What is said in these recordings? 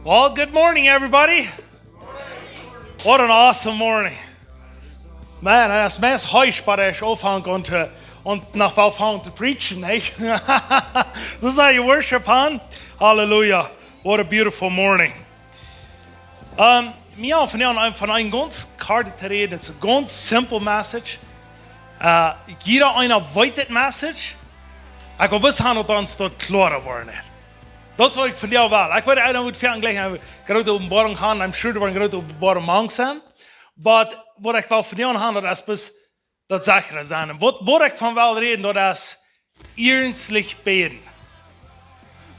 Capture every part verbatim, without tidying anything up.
Well, good morning, everybody. What an awesome morning. Man, daut es meist heiß, but es aunfangen un, un noch aunfangen to preachen, hey? Daut es je worship, huh? Hallelujah. What a beautiful morning. Um, mie von, von, von een gaunz kortet to räden, it's a gaunz simple message. Uh, jieda eena weet dit message. Ekj well bloos haben, daut ons daut kloa woat. Daut es waut ekj von die well. Ekj weet, ekj woat väl jlikj eene groote Openboarunk haben. I'm sure doa woat eene groote Openboarunk sennen. But waut ekj well von die haben, daut es bloos daut sechre sennen. Un waut, waut ekj von well räden, daut es iernstlich bäden.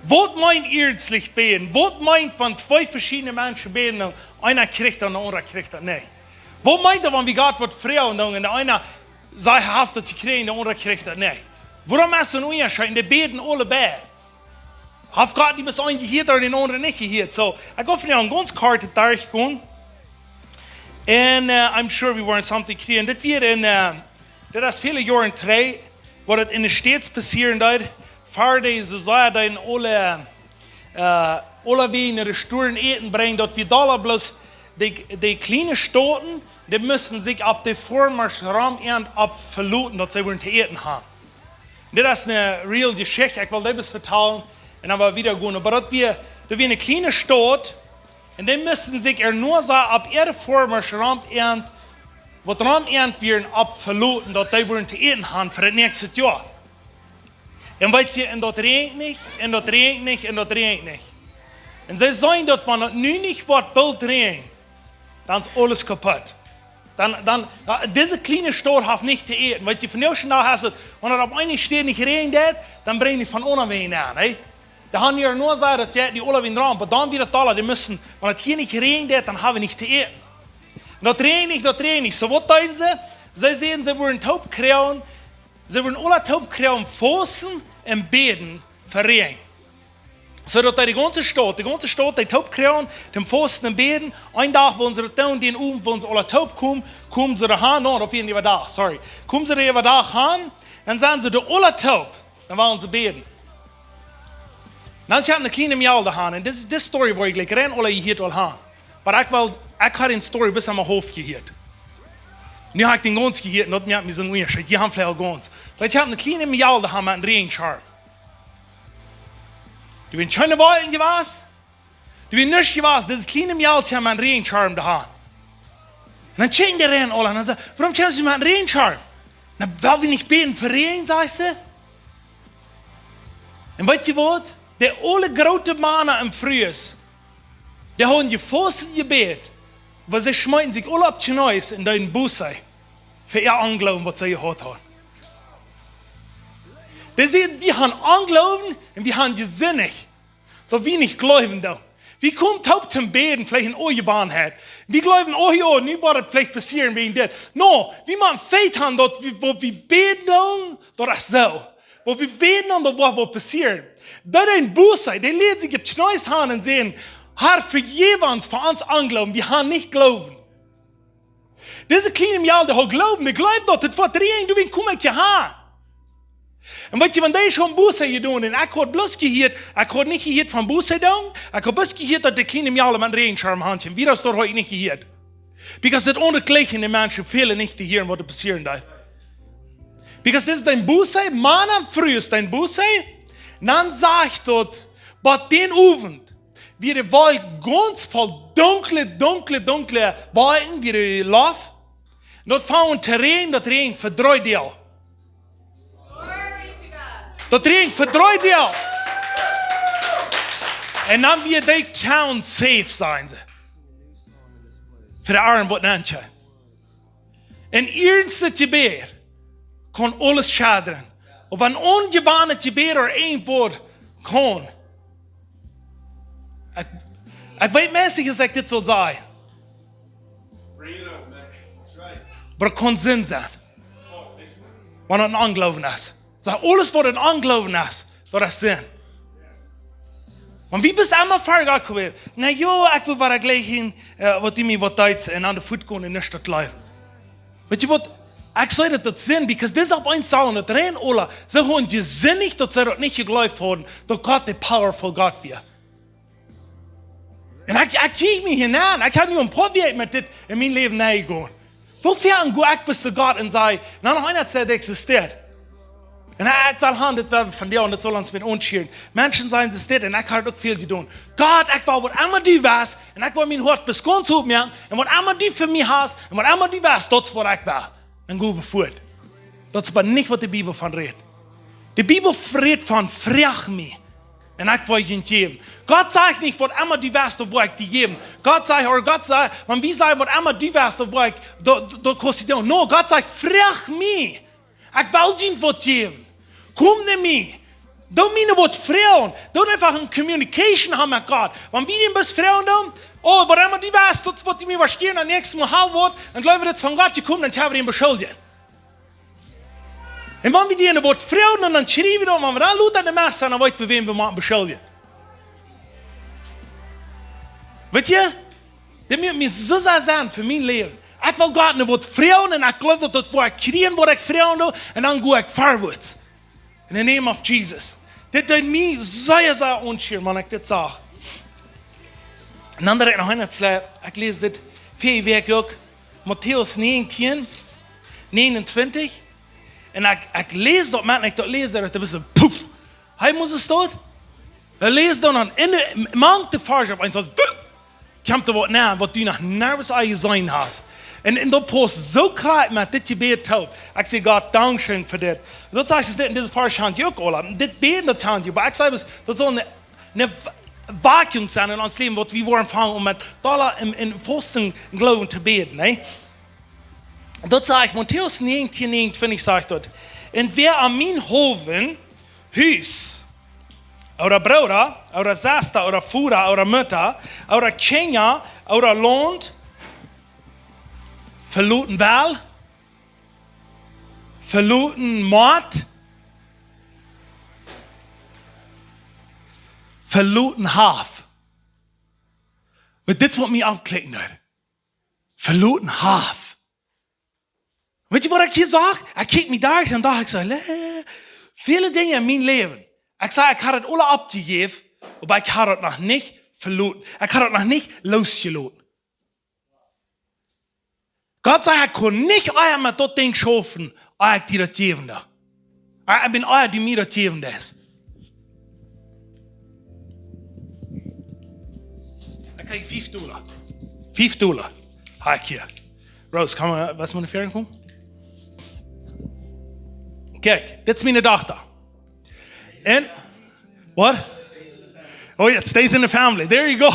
Waut meent iernstlich bäden? Waut meent, wan twee veschiedne Menschen bäden un eena kjricht daut, de aundra kjricht daut nich? Waut meent daut, wan wie Gott waut froagen doonen un de eena sajcht, hee haft daut jekjräajen, de aundra kjricht daut nich? Wuarom es doa een Unjascheet? Dee bäden aule beid. Haft Gott dee bloos eenen jehieet un dän aundren nich jehieet? So, ekj hop, wie haben gaunz kort derchjegonen. And uh, I'm sure we weren't something kjrieen. Dit wia en, uh, dit es väle Joaren trigj, waut et en de States passieren deed. Ver dee, soo säd dee, en aule, uh, aule Wäaj no de Storen Äten brinjen, daut wia doa bloos dee, dee kjliene Stoten, dee musten sikj opp de Foarmasch rom äant opp veloten, daut see wudden to äten haben. Dit es eene real Jeschicht, ekj well dee bloos vetalen un dan woa wie wieda gonen. Oba daut wia, daut wia eene kjliene Staut un dee musten sikj ea nuscht opp äare Foarmasch rom äant, waut rom äant wieren, opp veloten, daut dee wudden to äten haben fa daut näakjste Joa. Un weet jie, un daut räajent nich, un daut räajent nich, un daut räajent nich. Un see sajen daut, wan daut nu nich woat boolt räajnen, dan es aules kaput. Dan, dan, jo, dise kjliene Staut haft nich to äten. Weet jie, von dän ieeschten Dach es et, wan et opp eene Städ nich räajent, dan brinjen dee von unjen wäa aun, hä? Dee haben je nuscht jesajcht, daut jeit nich aula wäa aun, oba dan wia et doa, dee musten, wan et hia nich räajent, dan haben wie nich to äten. Un daut räajent nich, daut räajent nich. So, waut deeden see? See säden, see wudden toop kjrieen, see wudden aula toop kjrieen, fausten un bäden fa Räajen. So daut dee de gaunze Staut, de gaunze Staut, dee toop kjrieen, toom fausten un bäden. Een Dach wullen see daut doonen, dän Owent wullen see aula toop komen, komen see doa han, no, daut wia äwadach, sorry. Komen see doa äwadach han, dan sent see doa aula toop, dan wullen see bäden. Dan kjeem ne kjliene Mejal doa han, un dise, dise Story woa ekj jlikj rein aula jehieet aul han. Oba ekj well, ekj haud de Story bloos aum Hoff jehieet. Nu hab ekj dee gaunz jehieet, un daut moakt mie soon Unjascheet. Jie haben veleicht aul gaunz. Oba ekj hab ne kjliene Mejal doa han met een Räajenschaup. Doa wieren kjeene Wolkjen jewast. Doa wia nuscht jewast. Dise kjliene Mejal haud een Räajenschaup doa han. Un dan kjikjen dee rein aula un dan säd: "Wuarom kjemt see met een Räajenschaup?" "Na, well wie nich bäden fa Räajen?" sajcht see. Un weet jie waut? De aule groote Mana un Frues, dee hauden jefaust un jebät, oba see schmeeten sikj aule opp Kjnees un deeden Buße fa äa Ongloowen, waut see jehaut hauden. Dee säden: "Wie haben Ongloowen un wie haben jesindicht, daut wie nich jleewen doonen. Wie komen toop toom bäden, veleicht en onje Woarheit. Wie jleewen, oh jo, nu woat et veleicht passieren wäajen dit. No, wie motten Faith haben, daut wie, waut wie bäden doonen, daut es soo. Waut wie bäden doonen, daut woat, woat passieren." Daut deed Buße, dee läden sikj opp Kjnees han un säden: "Herr, vejeff ons fa ons Ongloowen, wie haben nich jleewen." Dise kjliene Mejal, dee haud Gloowen, dee jleewd daut et woat räajnen, doawäajen kjeem ekj hia han. Un weet jie, wan dee haud Buße jedonen, un ekj haud bloos jehieet, ekj haud nich jehieet von Buße doonen, ekj haud bloos jehieet, daut de kjliene Mejal met een Räajenschaup han kjeem. Woo daut doa hab ekj nich jehieet. Because daut onjelikje Menschen wellen nich to hieren, waut doa passieren deed. Because dit es dee Buße, Mana un Frues, dee Buße, dan sajcht daut, bie dän Owent, wia de Wolkj gaunz voll dunkle, dunkle, dunkle Wolkjen, wia de Loft. Un daut funk aun to räajnen, daut räajend fa dree Doag. Daut räajend fa dree Doag. Un dan wia dee town safe, säden see. Fa de Oaren waut nich kjennen. Een iernstet Jebäd kaun aules schedren. Oba een onjewanet Jebäd ooda een Wuat kaun. Ekj, ekj weet meist nich, aus ekj dit saul sajen. Oba et kaun Sind sennen. Wan et een Ongloowen es. Saj, aules waut een Ongloowen es, daut es Sind. Wan wie bloos emma froagen: "Na jo, ekj well wada jlikj, äh, waut du mie waut deist, un aun de Foot gonen un nich daut jleewen." Weet jie waut? Ekj saj daut, daut Sind, because dit es opp eent soo, daut räajent aula, see hauden jesindicht, daut see daut nich jejleeft hauden, daut Gott de powerful Gott wia. Ekj, ekj kjikj mie hia aun. Ekj hab nu een poa Wäakj met dit en mien Läwen nenjegonen. Woo väl aun go ekj bat to Gott un saj, na, noch eena, daut existeet. Un ekj well han, dit well von die, un daut saul ons met ons schieren. Menschen sajen, daut es dit, un ekj hab uk väl jedonen. Gott, ekj well waut emma du west, un ekj well mien Hoat bat gaunz opp moaken, un waut emma du fa mie hast, un waut emma du west, daut es waut ekj well. Un go wie fuat. Daut es oba nich, waut de Bibel von rät. De Bibel rät von: Froag mie, un ekj woa junt jäwen. Gott sajcht nich: Waut emma du west, daut woa ekj die jäwen. Gott sajcht, ooda Gott sajcht, wan wie sajen: Waut emma du west, daut woa ekj, daut, daut kaust du doonen. No, Gott sajcht: Froag mie. Ekj well junt waut jäwen. Komt no mie. Doo mie waut froagen. Doo eefach eene Communication haben met Gott. Wan wie dän bloos froagen doonen: Oh, waut emma du west, daut es waut du mie woascht jäwen, daut näakjste Mol haben woascht, un jleewen, daut es von Gott jekomen, dan haben wie am beschuldicht. Un wan wie dän waut froagen, dan, dan schriew wie daut, wan wie dan lota aun de Mess sent, dan weet wie, wäm wie motten beschuldijen. Weet jie, dit mott mie soo sea sennen fa mien Läwen. Ekj well Gott no waut froagen un ekj jleew, daut daut woa ekj kjrieen, waut ekj froagen doo, un dan go ekj forward. In the name of Jesus. Dit deed mie sea, sea aunschieren, wan ekj dit sach. Un dan deed ekj noch eent, ekj läs dit väaje Wäakj uk, Matäus näajentieen, näajenuntwintich. Un ekj, ekj läs daut, Maun, ekj daut läs, daut es een bät, puff. Hee mott es daut. Hee läst dan aun, en de, mank de Varsch opp eent, soo, puff, kjemt doa waut no, waut du noch nuscht aul jeseenen hast. Un, un daut pausst soo krakjt met dit Jebäd toop. Ekj saj: Gott, dankscheen fa dit. Daut sajcht, es dit, en dise Varsch hab ekj uk aul. Dit Bäden, daut hab ekj, oba ekj saj, daut saul eene, eene Wakjunk sennen en ons Läwen, waut wie woaren aunfangen om met dolla em, em Fausten un Gloowen to bäden, nä? Daut sajcht, Matäus näajentieen näajenuntwintich sajcht daut: Un wäa aun mien Haufen Hus, ooda Brooda, ooda Sesta, ooda Voda, ooda Mutta, ooda Kjinja, ooda Launt veloten well, veloten mott, veloten haft. Oba dit es waut mie aunjekjikjt haft. Veloten haft. Weet jie, waut ekj hia sach? Ekj kjikj mie doa, dan docht ekj soo: Le, väle Dinja en mien Läwen. Ekj saj, ekj hab daut aula oppjejäft, oba ekj hab daut noch nich veloten. Ekj hab daut noch nich loosjeloten. Gott säd, ekj kunn nich ea met daut Dinkj schaufen, ea ekj die daut jäwen deed. Ea, ekj sie ea, dee mie daut jäwen deed. Dan kjrieech ekj fief Dolla. Fief Dolla. Hab ekj hia. Rose, kaun wie, waut mie no väaren komen? Kjikj, dit es miene Dochta. Un, what? Oh, it stays in the family. There you go.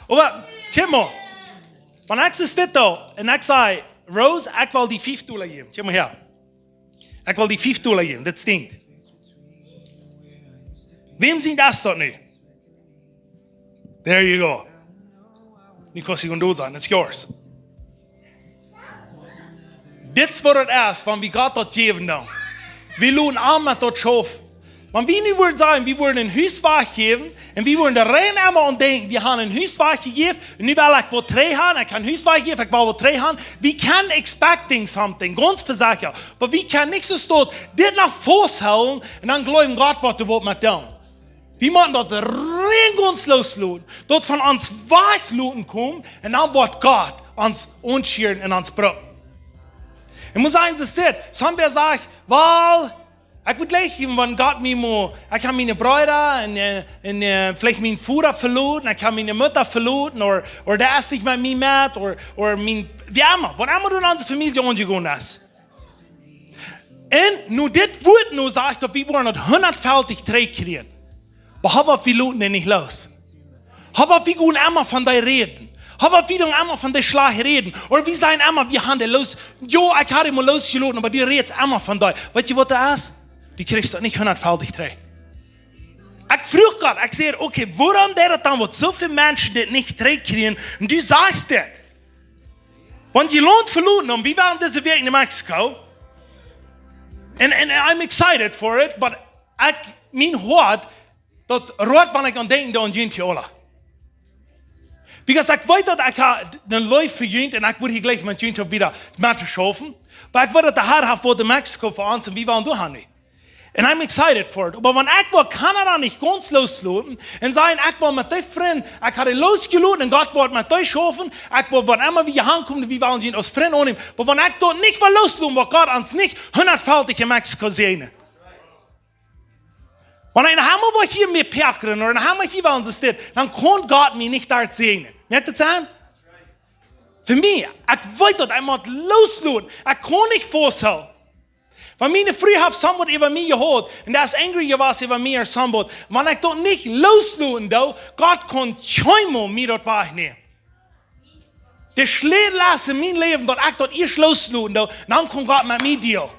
Oba, kjikj mol. Wan ekj soo sit doa un ekj saj: Rose, ekj well die fief Dolla jäwen. Kjikj mol hia. Ekj well die fief Dolla jäwen. Dit stinkjt. Wäm sien es daut nu? There you go. Nu kaust du gonen doot sennen. It's yours. Dit es waut et es, wan wie Gott daut jäwen doonen. Wie loten am met daut schaufen. Wan wie nu wudden sajen, wie wudden een Hus wajchjäwen, un wie wudden doa rein emol aun denkjen, wie haben een Hus wajchjejäft, un nu well ekj waut trigj haben, ekj hab een Hus wajchjejäft, ekj well waut trigj haben. We can expecting something, gaunz vesecha. Oba wie kjennen nich soo stolt dit noch fausthoolen un dan jleewen, Gott woat doa waut met doonen. Wie motten daut rein gaunz loosloten, daut von ons wajchloten komen, un dan woat Gott ons aunschieren un ons brucken. Ekj mott sajen, daut es dit. Somebody sajcht: Well, ekj wudd jlikj, wan Gott mie mau, ekj hab miene Breeda un, äh, un, äh, veleicht mienen Voda veloten, ekj hab miene Mutta veloten, ooda, ooda dee es nich met mie met, ooda, ooda mien, waut emma, waut emma doa en onse Famielje aunjegonen es. Un nu dit Wuat nu sajcht, daut wie woaren daut hundatfältich trigjkjrieen. Oba hab opp, wie loten dee nich loos. Hab opp, wie gonen emma von dee räden. Hab opp, wie doonen emma von dee schlajcht räden. Ooda wie sajen emma, wie haben dee loos. Jo, ekj hab dee mol loosjeloten, oba du rätst emma von dee. Weet jie, waut daut es? Du kjrichst daut nich hundatfältich trigj. Ekj fruach Gott, ekj säd: Okay, wuarom deit daut dan, waut soo väl Menschen dit nich trigjkjrieen? Un du sajchst dit. Wan jie Launt veloten, un wie wieren dise Wäakj en Mexiko. And, and I'm excited for it, but ekj, mien Hoat, daut rieet, wan ekj aun denkj, aun junt aula. Because ekj weet, daut ekj hab eene Leew fa junt, un ekj wudd hia jlikj met junt wada met schaufen. Oba ekj weet, daut de Herr haft waut en Mexiko fa ons, un wie wieren doa nu. And I'm excited for it. Oba wan ekj woa Kanada nich gaunz loosloten un sajen, ekj woa met dee Frind, ekj hab dee loosjeloten un Gott woat met dee schaufen, ekj woa, waut emma wie hia aunkomen, wie wellen junt aus Frind aunnämen. Oba wan ekj daut nich woa loosloten, woat Gott ons nich hundatfaltich en Mexiko säajnen. Wan eena emol woat hia mea päakren, ooda eena emol hia woat stit, dan kaun Gott mie nich doa säajnen. Moakt daut Senn? Fa mie, ekj weet daut, ekj mott loosloten. Ekj kaun nich fausthoolen. Wan miene Fru haft somewhat äwa mie jehaut, un dee es angry jewast äwa mie or somewhat, wan ekj daut nich loosloten doo, Gott kaun kjeenmol mie daut wajchnämen. De Schlätel es en mien Läwen, daut ekj daut ieescht loosloten doo, dan kaun Gott met mie dealen.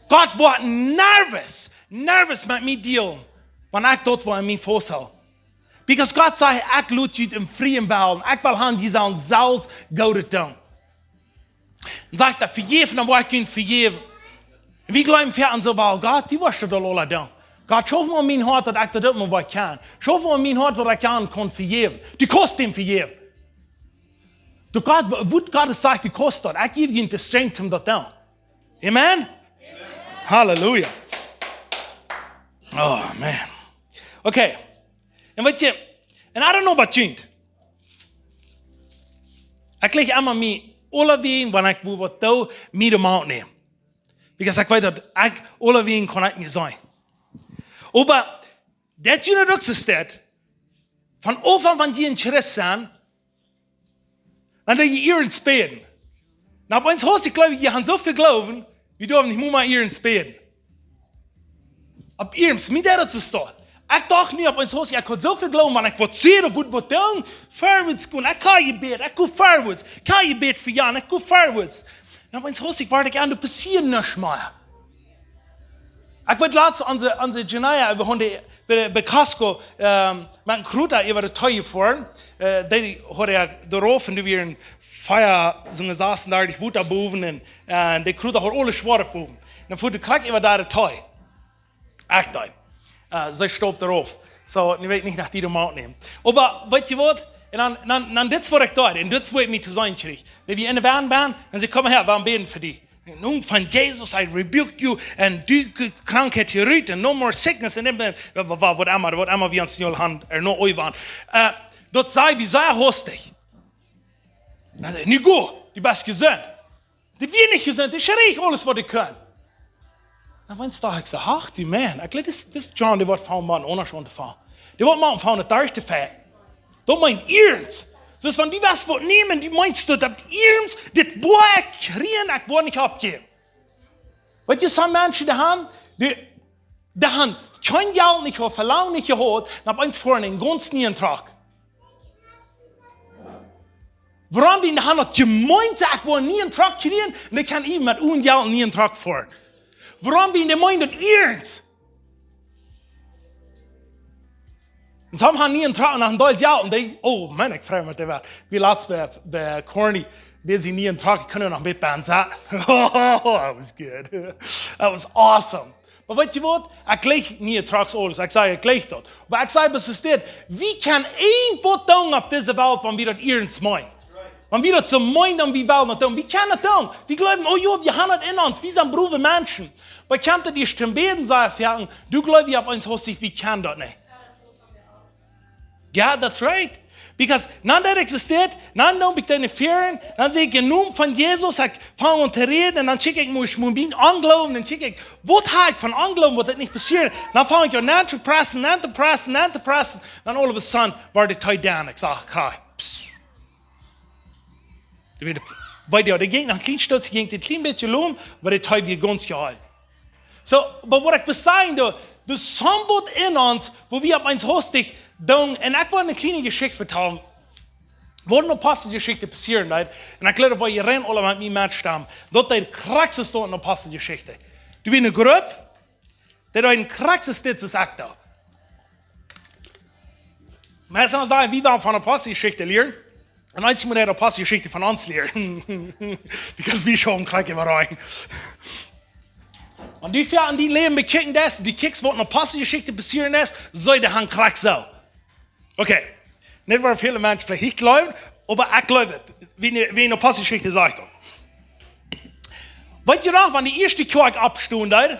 Gott woat nervous, nervous met mie dealen, wan ekj daut woa en mie fausthoolen. Because Gott sajcht, ekj lot junt em frieen Wellen, ekj well han, jie sellen selfst Goodet doonen. Dan sajcht hee, vejäft, dan woa ekj junt vejäwen. Un wie jleewen, wie han soo: Well, Gott, du woascht daut aul aula doonen. Gott, schauf mol mien Hoat, daut ekj daut uk mol waut kaun. Schauf mol mien Hoat, daut ekj aun kaun vejäwen. Du kaust am vejäwen. Du Gott, waut Gott sajcht, du kaust daut. Ekj jäw die de Strength om daut to doonen. Amen? Halleluja. Oh, man. Okay. Un weet jie, and I don't know about you. Ekj lich emma mie aulawäajen, wan ekj woa waut doo, mie de Moot nämen. Because ekj weet daut ekj aulawäajen kaun ekj mie seenen. Oba daut jie daut uk soo steit, von Aunfank aun, wan jie een Christ sent, dan doo jie iernst bäden. Na, opp eemol, ekj jleew, jie haben soo väl Gloowen, wie doa nich mea iernst bäden. Opp iernst, mie deed daut soo stoakj. Ekj docht nu opp eemol, ekj haud soo väl Gloowen, wan ekj waut säd, daut wudd waut doonen, verwoats gonen. Ekj hab jebät, ekj go verwoats. Ekj hab jebät fa Jan, ekj go verwoats. Na, opp eemol, ekj wort ekj aun de Passieren nich mea. Ekj weet latst, onse, onse Janaya, wie haben de, bie, bie Costco, ähm, met een Kruta äwa de Tee jefoaren. Äh, dee haud ekj doa rauf un doa wieren vea, soo een sasuntachtig Wota bowen un, äh, de Kruta haud aule Schwoare bowen. Dan foa ekj krakjt äwa de Tee. Ekj docht, äh, see stoppt doa rauf. Soo, nu weet ekj nich, no dee de Moot nämen. Oba weet jie waut? Un dan, dan, dan dit es waut ekj docht. Un dit es waut ekj mie to seenen kjrieech. Wan wie enne Wan sent, dan säd ekj: Komm häa, wie bäden fa die. En Nomen von Jesus, I rebuke you, un du Krankheit hia rut, un no more sickness, un dan, wa-, wa-, waut emma, waut emma wie ons nu aul haben, ea no äwa. Äh, daut säd wie sea hastich. Dan säd ekj: Nu go, du best jesunt. Dee wia nich jesunt, dee schreech aules waut ekj kunn. Dan opp eemol docht ekj soo: Ach du Maun, ekj jleew, dis, dis John, dee woat von Maun aundasch aunfangen. Dee woat Maun von de Dach to fäaten. Daut meent iernst. Soo aus wan du west waut nämen, du meenst daut opp iernst, dit woa ekj kjrieen, ekj woa nich oppjäwen. Weet jie, some Menschen, dee haben, dee, dee haben kjeen Jelt nich, ooda Velangen nich jehaut, un opp eemol foaren see een gaunz nieen Truck. Wuarom? Wiels dee haben daut jemeent, ekj woa een nieen Truck kjrieen, un ekj kaun ieescht met een Jelt een nieen Truck foaren. Wuarom? Wiels dee meenen daut iernst. Un some haben nieen Truck un noch een Deel Jelt un dee, oh Maun, ekj frei mie met dee Welt. Wie latst bie, bie Corny, dee sien nieen Truck, ekj kunn noch een bät bie sennen. Oh, that was good. That was awesome. Oba weet jie waut? Ekj jleich niee Trucks aules. Ekj saj, ekj jleich daut. Oba ekj saj, waut es dit? Wie kjennen irjent waut doonen opp dise Welt, wan wie daut iernst meenen. Wan wie daut soo meenen, dan wie wellen daut doonen. Wie kjennen daut doonen. Wie jleewen, oh jo, wie haben daut en ons. Wie sent brave Menschen. Oba ekj kaun daut ieescht bäden, saj ekj, du jleefst, wie opp eemol hastich, wie kjennen daut nich. Jo, that's right. Because dan daut ekj soo steit, dan neem ekj de Fieren, dan saj ekj, em Nomen von Jesus, ekj fang aun to räden, un dan check ekj mol, mol mien Ongloowen, dan check ekj, waut hab ekj von Ongloowen, waut daut nich passieren. Dan fang ekj aun, aun to pressen, aun to pressen, aun to pressen. Dan all of a sudden, wort de Tee down. Ekj saj, krakjt, psst. Dee wia, weet jie, dee jinkj noch een kjlien Stootje, jinkj een kjlien bät lom, oba de Tee wia gaunz jeheelt. Soo, oba waut ekj well sajen, doa, doa es something en ons, wua wie opp eemol hastich doonen, un ekj well eene kjliene Jeschicht vetalen, waut en Aposteljeschicht passieet, right? Un ekj jleew, daut jie aula met mie metstemmen, daut de Krux es doa en Aposteljeschicht. Doa wia eene Grupp, dee deeden krakjt soo aus dit, soo aus ekj doo. Oba ekj saj, wie wellen von Aposteljeschicht lieren. Un eent mott de Aposteljeschicht von ons lieren. Because wie schauen krakjt äwa rein. Un dee Fieren, dee Läwen bekjikjen daut, dee kjikjen, waut en Aposteljeschicht passieet es, soo dee haben krakjt soo. Okay. Nich waut väle Menschen veleicht nich jleewen, oba ekj jleew et. Wie, wie en Aposteljeschicht sajcht daut. Weet jie noch, wan de ieeschte Kjoakj oppstunt, dan,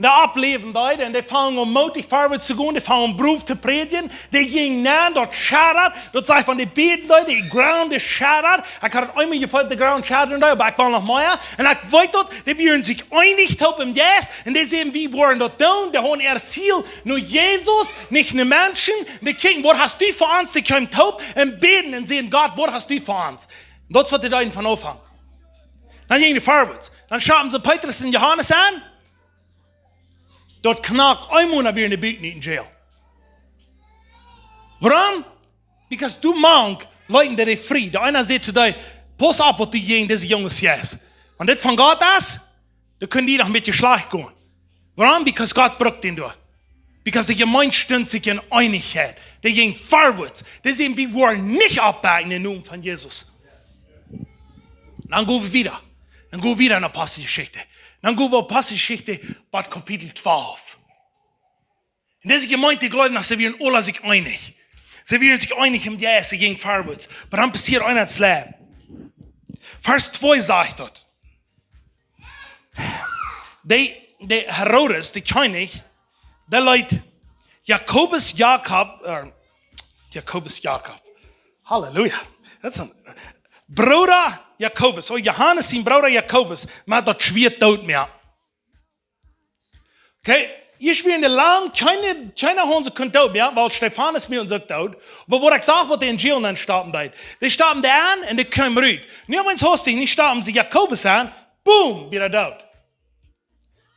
Dee oppläwen deed, un dee fungen aun mootich verwoats to gonen, dee fungen aun brow to prädjen, dee jinjen nenn, daut schaddat, daut sajcht von dee bäden deed, dee ground, dee schaddat. Ekj haud eemol jefeelt, dee ground schaddat, oba ekj well noch mea. Un ekj weet daut, dee wieren sikj eenich toop em Jeist, un dee säden, wie woaren daut doonen, dee hauden äa Ziel, no Jesus, nich no Menschen. Dee kjikjten, waut hast du fa ons, dee kjeemen toop un bäden un säden, Gott, waut hast du fa ons? Daut es waut dee deeden von Aunfank. Dan jinjen dee verwoats. Dan schlopen see Petrus un Johanes aun. Daut knakt eemol, dan wia hee buten en jail. Wuarom? Because doa mank leeten dee frie. Dee eena säd to dee, pauss opp waut du jäajen dise Junges sajchst. Wan dit von Gott es, dan kaun die noch een bät schlajcht gonen. Wuarom? Because Gott brukt dän doa. Because de Jemeent stunt sikj en Eenichkjeit. Dee jinjen verwoats. Dee säden, wie woaren nich oppjäwen em Nomen von Jesus. Dan go wie wieda. Dan go wie wieda en Aposteljeschicht. Dan go wie Aposteljeschicht bat Kapitel twalf. Un dise Jemeent, dee jleewen, daut see wieren aula sikj eenich. See wieren sikj eenich em Jeist, see jinjen verwoats. Oba dan passieet eent, daut es leid. Varsch twee sajcht daut. Dee, dee Herodes, de Kjennich, dee leet Jakobus, Jakob, äh, Jakobus, Jakob. Halleluja. Daut es een Brooda Jakobus, oh, Johanes sien Brooda Jakobus, met daut Schwieet doot moaken. Okay, hia wia een lang, kjeene, kjeene Haunse kunnen doot moaken, wiels Stefanus mott ons uk doot. Oba waut ekj sach, waut dee en jail nenn stoppen deed. Dee stoppen dee aun un dee kjeemen rut. Nu oba ieescht hastich, nu stoppen see Jakobus aun, boom, wia hee doot.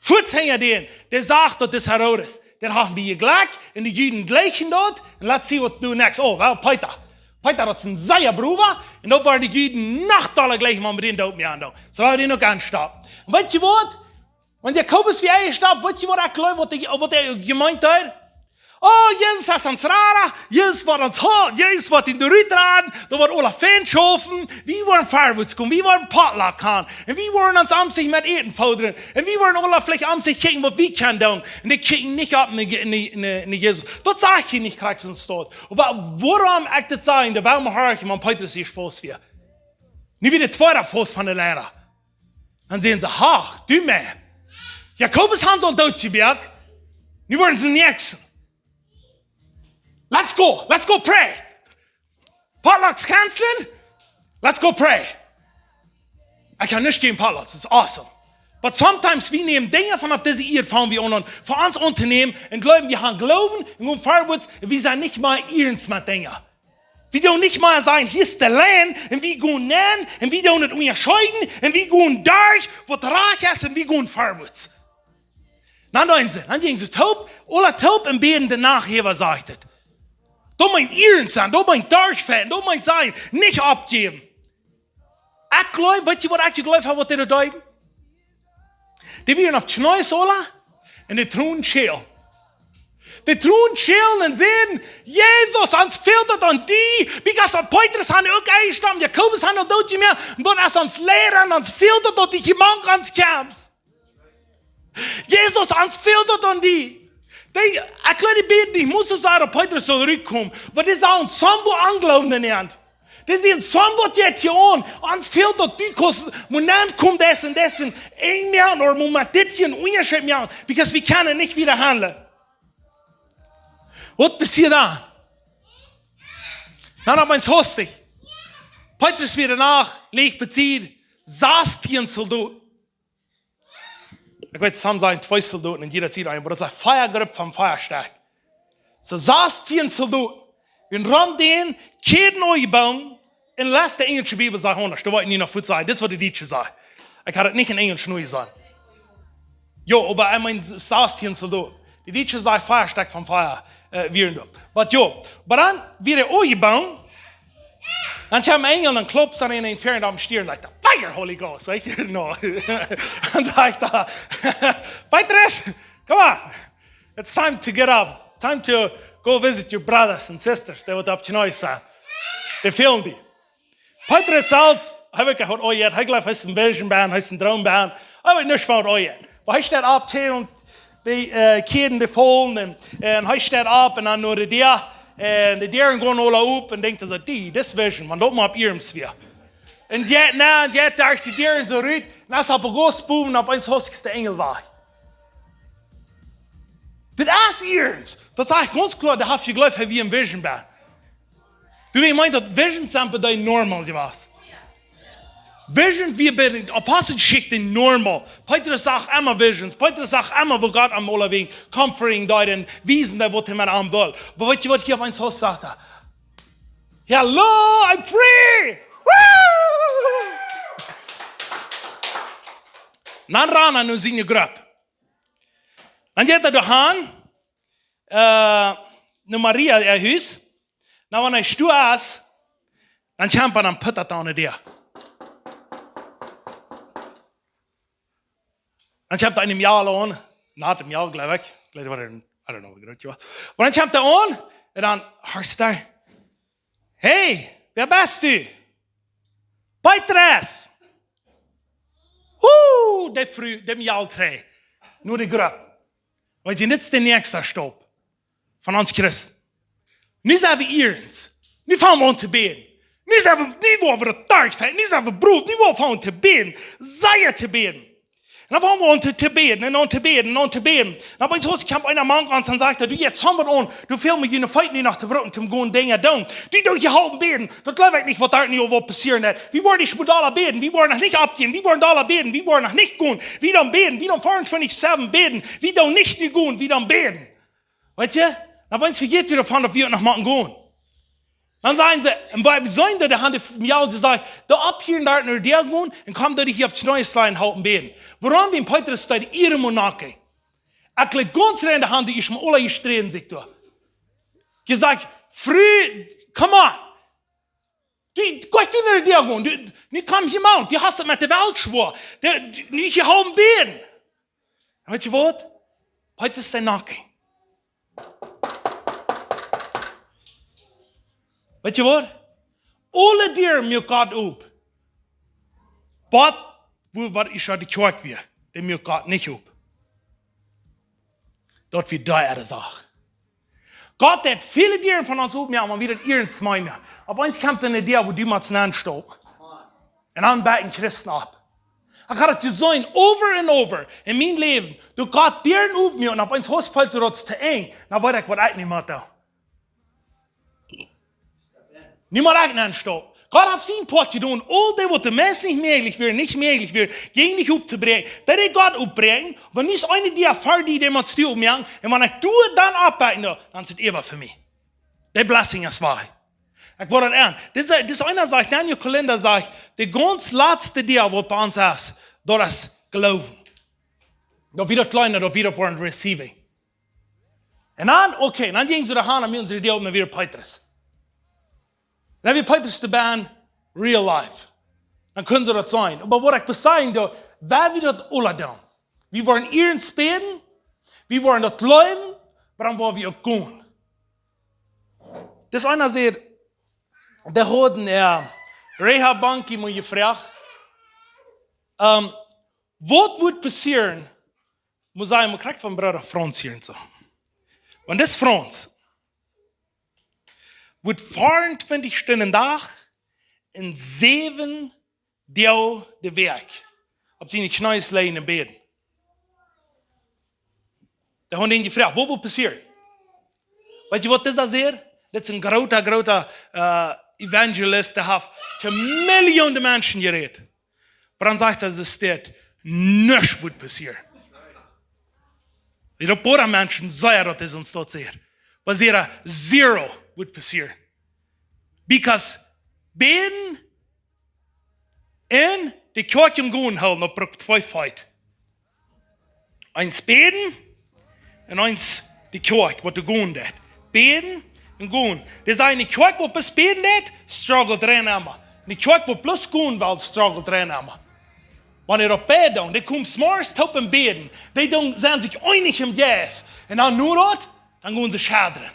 Fuaz hinja dän, dee sach daut es Herodes. Dee haft bie jejlekjt un de Juden jlikjen daut. Un let's see waut nu next. Oh, well, Peter. Peter, daut es een sea Brooda. Un daut wieren de Juden noch dolla jlikj, mau met dän doot moaken. Soo, wie dän uk aunstoppen. Un weetst du waut? Wan Jakobus wia enjestoppt, weetst du waut ekj jleew, waut dee, waut dee jemeent haud? Oh, Jesus es ons Rada, Jesus woat ons hoolen, Jesus woat ons doa rut raden, doa woat aule Feintschoft, wie woaren verwoats komen, wie woaren potluck haben, un wie woaren ons aum sikj met Äten fodren, un wie woaren aule veleicht aum sikj kjikjen, waut wie kjennen doonen, un dee kjikjen nich opp no, no, no, no Jesus. Daut sajcht hee nich krakjt soo, oba wuarom ekj daut saj, daut well wie horchen, wan Petrus hia faust wia. Nu wia de tweede Faust von de Liera. Dan säden see, ha, du Maun. Jakobus haben see aul doot jemoakt. Nu woaren see näakjsten. Let's go, let's go pray. Potlucks cancelen. Let's go pray. Ekj hab nuscht jäajen potlucks, it's awesome. But sometimes wie nämen Dinja von opp dise Ieed, fangen wie aun, fa ons auntonämen un jleewen, wie haben Gloowen un gonen verwoats, un wie sent nich mea iernst met Dinja. Wie doonen nich mea sajen, hia es de Lien, un wie gonen nenn, un wie doonen daut unjascheeden, un wie gonen derch, waut rajcht es, un wie gonen verwoats. Dan deeden see, dan jinjen see toop, aula toop un bäden de Nacht äwa, sajcht et. Daut meent iernst sennen, daut meent derchfajchten, daut meent sajen, nich oppjäwen. Ekj jleew, weetst du waut ekj jejleeft hab, waut dee doa deeden? Dee wieren opp Kjneeen aula un dee truaden schäl. Dee truaden schäl un säden, Jesus, ons fält et aun die, because aun Petrus haben see uk enjestoppt, Jakobus haben see doot jemoakt, un dan es ons Liera, un ons fält et, daut du hia mank ons kjemst. Jesus, ons fält et aun die. Dee, ekj jleew, dee bäden, dee musten sajen, daut Petrus saul rutkomen. Oba dee sagen, soon Ongloowen en an. Dee säden, soon, waut jeit hia aun? Ons fält daut du kaust, mau nenn komen, daut un daut un een Maun, ooda mau met dit hia een Unjascheet moaken, because wie kjennen nich wieda haundlen. Waut passieet dan? Dan opp eemol hastich. Petrus wia doa, leet bie sikj sastieen Soldoten. Ekj weet, some sajen twee Soldoten un jieda Sied een, oba daut es een Fia-Grupp von fia Stekj. Soo sastieen Soldoten. Un rom dän, Kjäden aunjebungen, un latste enjelsche Bibel sajcht aundasch. Daut woa ekj nu noch fuaz sajen. Dit es waut de Dietsche sajcht. Ekj haud et nich en Enjelsch nu jeseenen. Jo, oba ekj meen, sastieen Soldoten. De Dietsche sajcht fia Stekj von fia, äh, wieren doa. But jo, oba dan wia hee aunjebungen. Dan kjeem een Enjel un kloppt aun eenem Fia aum Stieren, sajcht hee, "Fire, Holy Ghost," sajcht hee, no. Dan sajcht hee, "Petrus, come on. It's time to get up. Time to go visit your brothers and sisters." Dee waut opp Kjneeen sent. Dee fälen die. Petrus selfst, hee wist nich waut aunjeit. Hee jleeft, hee es en Vision bennen, hee es en Droom bennen. Hee wist nich waut aunjeit. Oba hee steit opp, tjee, un dee, äh, Kjäden, dee faulen un, un hee steit opp un dan no de Däa. Un de Däaren gonen aula op un denkjt hee soo, "Dee, dis Vision, wan daut mau opp iernst wia." Un jeit nenn, jeit derch de Däaren soo rut, un aus hee opp de Gauss bowen, opp eemol hastich de Enjel wajch. Dit es iernst. Daut saj ekj gaunz kloa, dee haft jejleeft, hee wia een Vision Board. Du, ekj meen, daut Visions sent bie dee normal jewast. Vision wia bie de Aposteljeschicht normal. Petrus sach emma Visions. Petrus sach emma, woo Gott am aulawäajen comforting deed un wiesen deed, waut hee met am wull. Oba weetst du, waut hia opp eemol sajcht? Hello, I'm free! Woo! Dan rant hee no siene Grupp. Dan jeit hee doahan, äh, no Maria äa Hus. Na, wan hee doa es, dan kjemt hee, dan puttat hee aun de Däa. Dan kjemt hee eenem Mejal aun. Na, däm Mejal, jleew ekj. Jleew ekj, I don't know, woo groot hee wia. Oba dan kjemt hee aun un dan horcht hee: "Hey, wäa best du?" "Petrus." Huh, dee Fru, däm Mejal trigj. No de Grupp. Weetst du, dit es de näakjste Staup von ons Christen. Nu sent wie iernst. Nu fangen wie aun to bäden. Nu sent wie, nu woa wie daut derchfechten. Nu sent wie brow. Nu woa wie aunfangen to bäden. Sea to bäden. Un dan fangen wie aun to, to bäden un aun to bäden un aun to bäden. Un opp eemol kjemt eena mank ons un sajcht: "Du, jetzt haben wir on. Du, fäl mie june Feet nu noch to brucken, toom gonen Dinja doonen. Du, du, hia halpen bäden." Daut jleew ekj nich, waut doa nu woat passieren. Wie woaren nich mol dolla bäden. Wie woaren noch nich oppgonen. Wie woaren dolla bäden. Wie woaren noch nich gonen. Wie doonen bäden. Wie doonen vierundzwanzig sieben bäden. Wie doonen nich nu gonen. Wie doonen bäden. Weetst du? Dan weens wie jeit wada von, daut wie noch motten gonen. Dan sajen see, un wie seenen, daut dee haben de Mejal jesajcht: "Doo opp hia un doa no de Däa gonen un komm, daut du hia opp Kjnees lajch halpen bäden." Wuarom? Wiels Petrus deed ieren Monake. Ekj jleew gaunz rein, dee haben ieescht mol aula jesträden sikj doa. Jesajcht: "Fru, come on. Du, goa nich no de Däa gonen. Du, nu komm hia mol. Du hast daut met de Welt schwoa. Du, du, nu hia halpen bäden." Un weetst du waut? Petrus sent nakjt. Weetst du waut? Aule Däaren muak Gott op. Oba woo, waut es, de Kjoakj wia, dee muak Gott nich op. Daut wia dee äare Sach. Gott haft väle Däaren von ons opjemoakt, oba wie daut iernst meenen. Opp eemol kjemt doa eene Däa, wua du motst nenstaupen. Un dan bäakjen Christen opp. Ekj hab daut jeseenen, over and over, en mien Läwen. Daut Gott Däaren opmoakt un opp eemol haust, felt see daut to enj. Dan weet ekj, waut ekj nu mott doonen. Nu mott ekj nenstaupen. Gott haft sien Poat jedonen. Aul dee, waut de Mensch nich mäajlich wia, nich mäajlich wia, jinkj nich opptobräakjen. Daut deed Gott oppbräakjen. Oba nu es eene Däa fa die, dee motst du opmoaken. Un wan ekj doa dan oppbäakjen doo, dan es et äwa fa mie. De blessing es wajch. Ekj woa daut aun. Dit es, dit es eena, sajcht, Daniel Kolenda sajcht, de gaunz latste Däa, waut bie ons es, daut es Gloowen. Daut wie daut kjleene, daut wie daut woaren receiving. Un dan, okay, dan jinjen see doahan, dan motten see de Däa opmoaken, wia Petrus. Dan wia Petrus de Bän, real life. Dan kunnen see daut seenen. Oba waut ekj beseien doo, woo wie daut aula doonen. Wie woaren iernst bäden, wie woaren daut jleewen, oba dan woa wie uk gonen. Dis eena säd, dee haud een, äh, Reinhard Bonnke mol jefroacht, ähm, waut woat passieren, mott ekj mol krakjt von Brooda Franz hieren soo. Wan dis Franz woat vieruntwintich Stunden Dach un säwen Doag de Wäakj opp siene Kjnees lijen un bäden. Dee hauden am jefroacht, waut woat passieren? Weetst du, waut dis säd? Dit es een groota, groota, äh, evangelist, dee haft to Millionen Menschen jerät. Oba dan sajcht hee, et steit, nuscht woat passieren. Woo een poa Menschen sajen, daut es ons daut sea. Oba säd hee, zero woat passieren. Because bäden un de Kjoakj em Gonen hoolen, daut brukt twee Feet. Eent bäden un eent de Kjoakj, waut doa gonen deit. Bäden un gonen. Dee sajen, de Kjoakj, waut bloos bäden deit, struggelt rein emma. De Kjoakj, waut bloos gonen well, struggelt rein emma. Wan dee opp bäden doonen, dee komen zemorjes toop un bäden. Dee doonen, sent sikj eenich em Jeist. Un dan nu daut, dan gonen see schadren.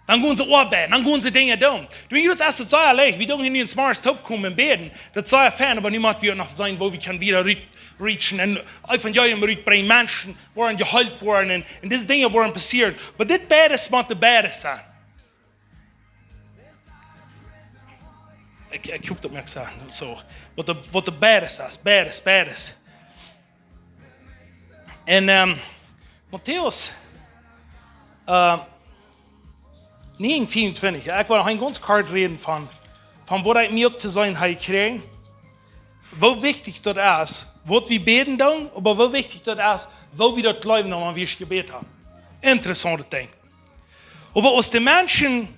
Dan gonen see oabeiden, dan gonen see Dinja doonen. Du, Jesus, es daut sea leicht. Wie doonen hia nu zemorjes toop komen un bäden. Daut es sea fein, oba nu mott wie noch seenen, woo wie kjennen wieda re-, reachen un Evangelium rutbrinjen. Menschen woaren jeheelt woaren un, un dise Dinja woaren passieren. Oba dit beides mott beides sennen. Ekj, ekj hop daut moakt Senn. Soo. Waut de, waut de beides es, beides, beides. Un, ähm, Matthäus äh, negen vierundzwanzig. Ekj well noch een gaunz kort räden von, von waut ekj mie uk to seenen hab jekjräajen. Woo wichtich daut es, waut wie bäden doonen, oba woo wichtich daut es, woo wie daut jleewen, wan wie jebät haben. Interessauntet Dinkj. Oba aus de Menschen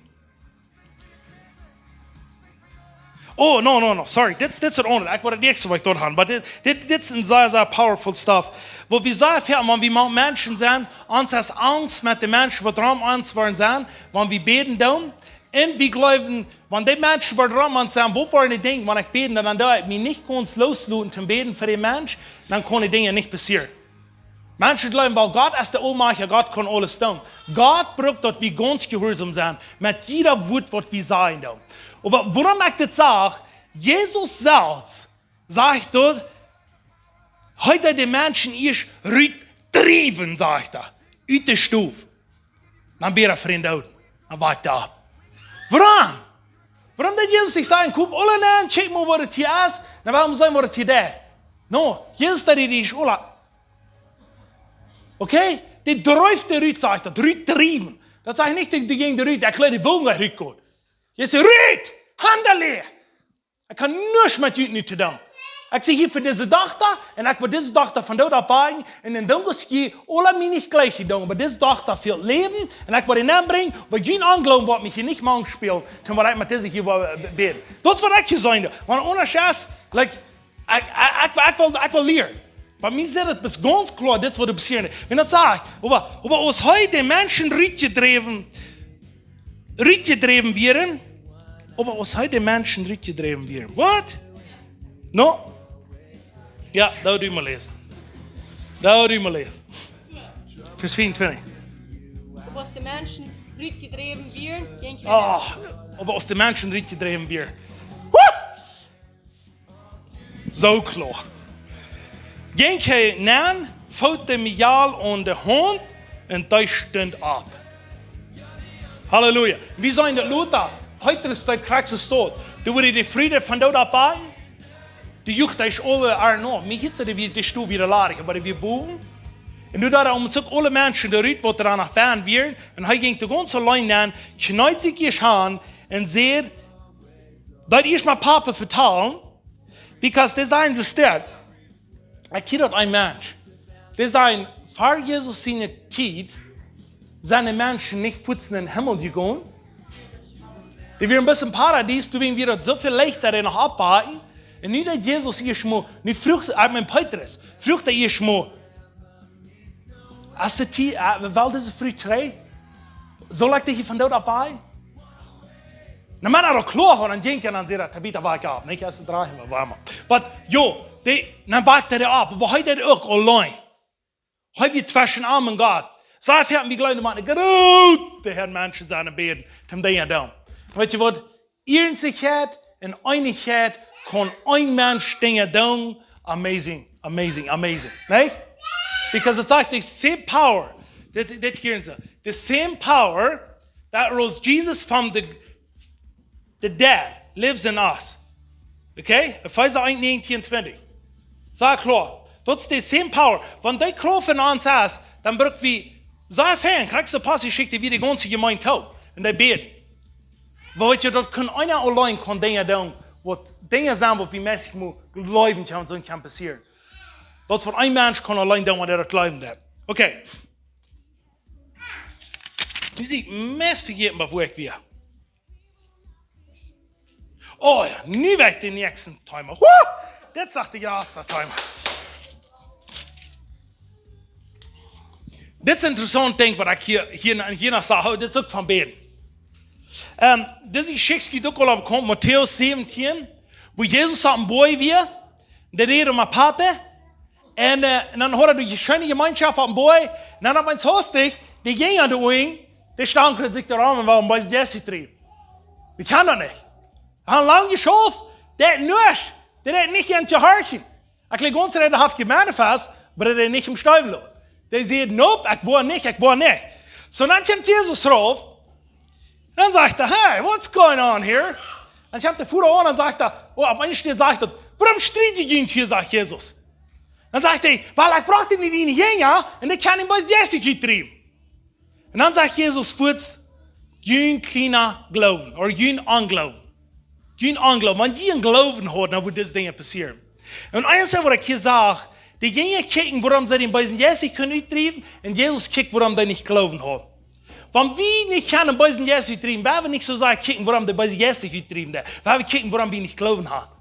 Oh, no, no, no, sorry. Dit, dit es daut aundre. Ekj wull daut näakjste waut ekj doa hab. Oba dit, dit, dit es een sea, sea powerful stuff. Waut wie sea foaken, wan wie met Menschen sent, ons es Angst met de Menschen waut rom ons woaren sent, wan wie bäden doonen. Un wie jleewen, wan dee Menschen waut rom ons sent, waut woaren dee denkjen, wan ekj bäd, dan, dan doo ekj mie nich gaunz loosloten toom bäden fa dän Mensch, dan kaun dee Dinja nich passieren. Menschen jleewen, wiels Gott es de Aulmajchtja, Gott kaun aules doonen. Gott brukt daut wie gaunz jehuarsom sent, met jieda Wuat waut wie sajen doonen. Oba wuarom ekj dit saj, Jesus selfst sajcht daut, hee deed de Menschen ieescht rutdriewen, sajcht hee, ut de Stow. Dan bäd hee fa dän Dooden. Dan woakjt hee opp. Wuarom? Wuarom deed Jesus nich sajen, komt aula nenn, kjikjt mol waut daut hia es, dan woa wie seenen waut daut hia deit. No, Jesus deed dee ieescht aula. Okay? Dee dreef dee rut, sajcht daut, rutdriewen. Daut sajcht nich, dee, dee jinkj doa rut, ekj leet dee Wellen rutgonen. Jesus säd, rut! Handel! Ekj hab nuscht met junt nu to doonen. Ekj sie hia fa dise Dochta un ekj well dise Dochta von doot oppwakjen un dan doo ekj jie aula mie nich jlikj doonen, oba dise Dochta fält Läwen un ekj well dee nenn brinjen, oba jun Onjloowen woat mie hia nich mank spälen, toom waut ekj met dise hia woa, äh, bäden. Daut es waut ekj hia saj. Wan aundasch es, like, ekj, ekj, ekj, ekj well, ekj well lieren. Bie mie es daut bat gaunz kloa, dit es waut passieren. Wan daut sajcht, oba, oba aus hee de Menschen rutjedräwen, rutjedräwen wieren, oba aus hee de Menschen rutjedräwen wieren. Waut? No? Jo, daut doo wie mol läsen. Daut doo wie mol läsen. Varsch vierundzwanzig. Oba aus de Menschen rutjedräwen wieren, jinkj hee. Oh, oba aus de Menschen rutjedräwen wieren. Huh! Soo kloa. Jinkj hee nenn, foot dän Mejal aun de Haunt un dee stunt opp. Halleluja. Wie sajen daut lota, Petrus deed krakjt soo stoakj. Doa wort de Fru von doot oppwakjen. Dee jucht ieescht aule Arno. Mie hieet see, dee wia, dee Stow wia ladich, oba dee wia bowen. Un nu deed hee om sikj aule Menschen doa rut, waut doa noch bie wieren. Un hee jinkj de gaunze Line nenn, kjneed sikj ieescht han un säd, daut ieescht mol Papa vetalen, because dee sajen soo stoakj. Ekj hia daut een Mensch. Dee sajen, ver Jesus siene Tiet sent de Menschen nich fuaz en dän Himmel jegonen. Dee wieren bat em Paradies, doa wia daut soo väl leichta, dee noch oppwakjen. Un nu daut Jesus ieescht mol, nu fruach, ekj meen Petrus, fruach hee ieescht mol, aus de Tiet, äh, well dise Fru trigj? Saul ekj dee hia von doot oppwakjen? Na, mau daut kloa woat, dan jinkj hee un dan säd hee, Tabita, wakj opp. Nich aus de dree, oba woa mau. Oba, jo, dee, dan wakjt hee opp. Oba hee deed uk auleen. Hee wia tweschen am un Gott. Soo väl wie jleewen, mau groote Herr Menschen sent em Bäden, toom Dinja doonen. Weetst du waut? Ernstichkjeit un Eenichkjeit kaun een Mensch Dinja doonen. Amazing, amazing, amazing. Nich? Because it's like the same power. Dit, dit hia soo. The same power that rose Jesus from the, the dead lives in us. Okay? Efeesa eent, negentien, twintig. Sea kloa. Daut es de same power. Wan dee Krauft en ons es, dan bruck wie, sea fein, krakjt soo Aposteljeschicht, wia de gaunze Jemeent toop. Un dee bäden. Oba weetst du, daut kaun eena auleen kaun Dinja doonen, waut Dinja sent, waut wie meist mol jleewen, daut soo kaun passieren. Daut waut een Mensch kaun auleen doonen, wan hee daut jleewen deit. Okay. Nu sie ekj meist vejäten, wua ekj wia. Oh jo, nu woa ekj dän näakjsten Thema. Huh! Dit es de jratste Thema. Dit es een interessauntet Dinkj, waut ekj hia, hia, hia noch saj. Oh, dit es uk von bäden. Ähm, dise Jeschicht jeit uk aul opp, kjemt Matäus säwentien, wua Jesus opp een Boajch wia, dee räd om Papa, un, äh, un dan haud hee de scheene Jemeenschoft opp een Boajch, un dan opp eemol hastich, dee Jinja doa unjen, dee stangen sikj doa rom un wullen bie Jesus trigj. Dee kjennen daut nich. Hee haud lang jeschauft, dee haud nuscht, dee haud nich aun to horchen. Ekj jleew, gaunz rein haft jemanifest, oba dee nich em Steew loten. Dee säden, nope, ekj woa nich, ekj woa nich. Soo, dan kjemt Jesus rauf, dan sajcht hee, hey, what's going on here? Dan kjemt de Voda aun un sajcht hee, oh, opp eene Städ sajcht hee, wuarom strieden jie hia, sajcht Jesus. Dan sajcht hee: "Well, ekj brocht dee nich diene Jinja un ekj kaun dän beesen Jeist nich utdriewen." Un dan sajcht Jesus fuaz: "Jun kjliena Gloowen, ooda jun Ongloowen. Jun Ongloowen." Wan jie een Gloowen hauden, dan wudden dise Dinja passieren. Un eent, waut ekj hia sach, de Jinja kjikjen, wuarom see dän beesen Jeist nich kunnen utdriewen, un Jesus kjikjt, wuarom dee nich Gloowen hauden. Wan wie nich kjennen dän beesen Jeist utdriewen, woa wie nich soo sea kjikjen, wuarom de beese Jeist nich utdriewen deit. Woa wie kjikjen, wuarom wie nich Gloowen haben.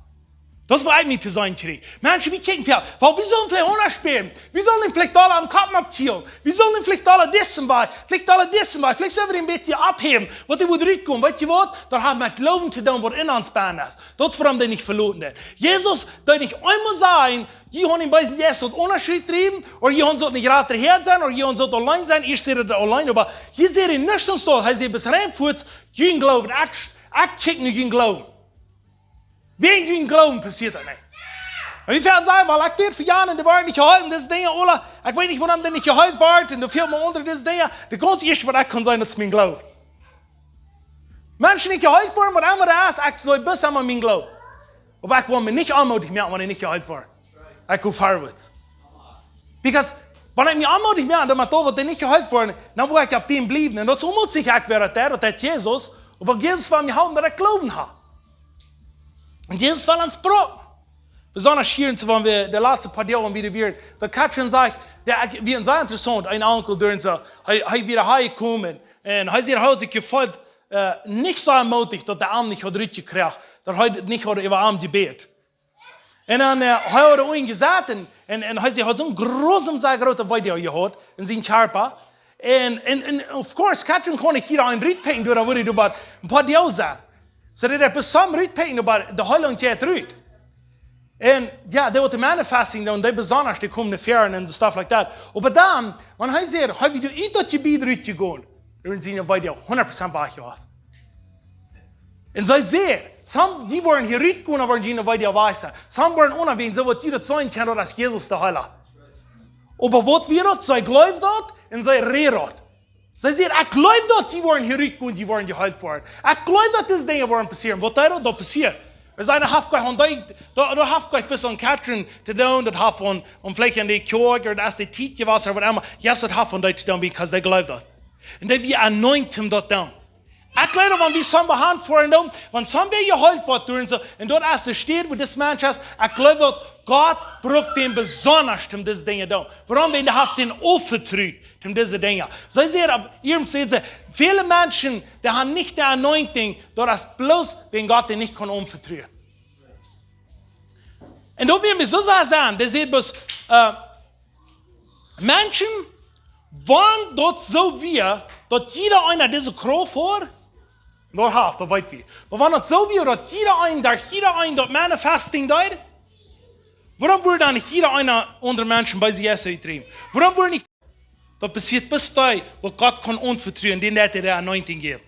Daut es, waut ekj mie to seenen kjrieech. Menschen, wie kjikjen väl, "Well, wie sellen veleicht aundasch bäden. Wie sellen veleicht aule aum Kopp oppkjielen. Wie sellen veleicht aule disen Wajch, veleicht aule disen Wajch, veleicht sellen wie een bät oppheewen, waut dee woat rutkomen." Weetst du waut? Daut haft met Gloowen to doonen, waut en ons bennen es. Daut es, wuarom dee nich veloten deit. Jesus deed nich eemol sajen: "Jie haben dän beesen Jeist sult aundasch utdriewen, ooda jie haben sult nich rajcht hia sennen, ooda jie haben sult auleen sennen." Ieescht säd hee auleen, oba hia säd hee nuscht aun daut. Hee säd bloos rein fuaz: "Jun Gloowen, ekj, ekj kjikj no jun Gloowen. Wäajen jun Gloowen passieet daut nich." Un wie woaren sajen: "Well, ekj bäd fa Jan un dee woat nich jeheelt, dise Dinja aule. Ekj weet nich, wuarom dee nich jeheelt woat, un doa fält mie aundre dise Dinja." De gaunz ieeschte, waut ekj kaun seenen, daut es mien Gloowen. Menschen nich jeheelt woaren, waut emma daut es, ekj saj bloos emol mien Gloowen. Oba ekj well mie nich onmootich moaken, wan ekj nich jeheelt woa. Ekj go forward. Because wan ekj mie onmootich moak, dan met daut, waut dee nich jeheelt woaren, dan woa ekj opp dän bliewen. Un daut es onmootich, ekj weet daut, daut es Jesus. Oba Jesus well mie halpen, daut ekj Gloowen hab. Un Jesus well ons brucken. Besonda hia, soo wan wie de latste poa Doag, wan wie doa wieren, daut Katrin sajcht, jo, ekj, wia sea interessaunt, een Onkel doa un soo, hee, hee wia hia jekomen, un hee säd, hee haud sikj jefeelt, äh, nich soo mootich, daut hee am nich haud rutjekjräajen, daut hee nich haud äwa am jebät. Un dan, äh, hee haud doa jesat un, un, un hee säd, hee haud soon grooten, sea grooten Weedoag jehaut en sienen Kjarpa. Un, un, un of course, Katrin kaun nich jieda een rutpekjen, doa wia hee doa bie een poa Doag sennen. Soo daut hee bloos soon rutpekjen, oba de Heilunk jeit rut. Un jo, dee waut manifesting doonen, dee besonda, dee komen no väaren un stuff like that. Oba dan, wan hee säd, hee wia ut daut Jebied rutjegonen, dan sent see wada hundat Prozent wajch jewast. Un see säd, some, dee woaren hia rutgonen, oba dee woaren wada wajch sennen. Some woaren unjawäajen, soo waut jie daut seenen kjennen, daut es Jesus de Heela. Oba waut wia daut? See jleewd daut un see räd daut. See säd: "Ekj jleew daut dee woaren hia rutgonen, dee woaren jeheelt woaren. Ekj jleew daut dise Dinja woaren passieren." Waut deed daut? Daut passieed. Wie sajen, daut haft nich aun dee, daut, daut haft nich bloos aun Katrin to doonen, daut haft aun, aun veleicht aun de Kjoakj, ooda aus de Tiet jewast, ooda waut emma. Yes, daut haft aun dee to doonen, because dee jleewd daut. Un dee wia anointed om daut to doonen. Ekj jleew, wan wie some behandeln doonen, wan some wada jeheelt woat doa un soo, un daut es de Städ, wua dis Mensch es, ekj jleew, daut Gott brukt dän besonda, om dise Dinja to doonen. Wuarom? Wiels hee haft dän aunvetrut om dise Dinja. See säd, opp hia säd see, väle Menschen, dee haben nich de anointing, daut es bloos, wiels Gott dee nich kaun aunvetruen. Un daut well mie soo sajen, dee säd bloos, äh, Menschen, wan daut soo wia, daut jieda eena dise Krauft haud, daut haft, daut weet wie. Oba wan daut soo wia, daut jieda eena, daut jieda eena daut manifesting deed, wuarom woat dan nich jieda eena aundre Menschen bie sikj utdriewen? Wuarom woat nich, daut passieet bloos doa, wua Gott kaun aunvetruen, dän deit hee de anointing jäwen.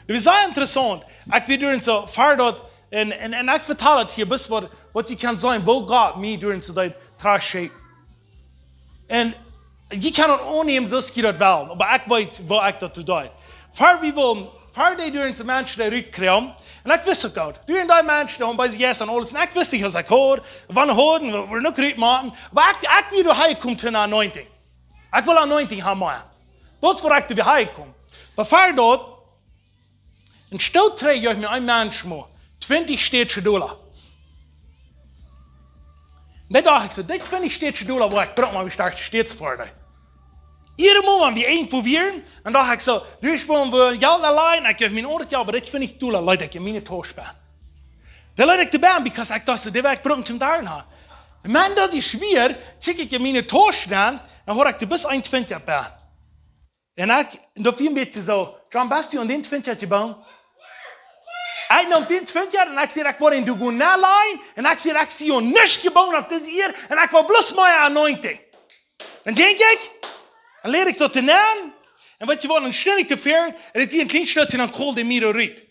Daut es sea interessaunt. Ekj wia doa un soo ver daut, un, un, un ekj vetal daut hia, bloos waut, waut jie kjennen seenen, woo Gott mie doa un soo deed trajcht. Un jie kjennen daut aunnämen, soo aus jie daut wellen, oba ekj weet, woo ekj daut deed. Ver wie wullen, ver dee doa un soo Menschen, dee rutkjrieejen, un ekj wist uk goot, doa un dee Menschen, dee haben bie sikj Jeist un aules, un ekj wist nich, aus ekj haud, wan haud, un wua, wua noch rutmoaken, oba ekj, ekj wia doa hia jekomen to ne anointing. Ekj well anointing haben, mau. Daut es, wua ekj doa hia jekomen. Oba ver daut, un stoot trigj, jeef mie een Mensch mau twintich stätsche Dolla. Un dan docht ekj soo, dee twintich stätsche Dolla, wua ekj bruck mau, wie stark stäts ver dee. Jieda Mol, wan wie irjentwua wieren, dan docht ekj soo, doa es, wua wie Jelt aunläajen, ekj jeef mie een aundret Jelt, oba dee twintich Dolla leet ekj en miene Tausch bie. Dee leet ekj doa bie, because ekj docht soo, dee woa ekj brucken toom Dolla haben. Un wan daut es schwoa, kjikj ekj en miene Tausch aun, dan haud ekj doa bloos een Twintja bie. Un ekj, un daut wia een bät soo, John, best du aun dän Twintja jebungen? Ekj neem dän Twintja un ekj säd, ekj woa dän doa gonen nenlajen. Un ekj säd, ekj sie aun nuscht jebungen opp dise Ieed. Un ekj woa bloos mea anointing. Dan jinkj ekj, dan läd ekj daut doa nenn. Un weetst du waut, dan stunt ekj doafäa. Un daut wia een kjlien Stootje, dan called dee mie doa rut.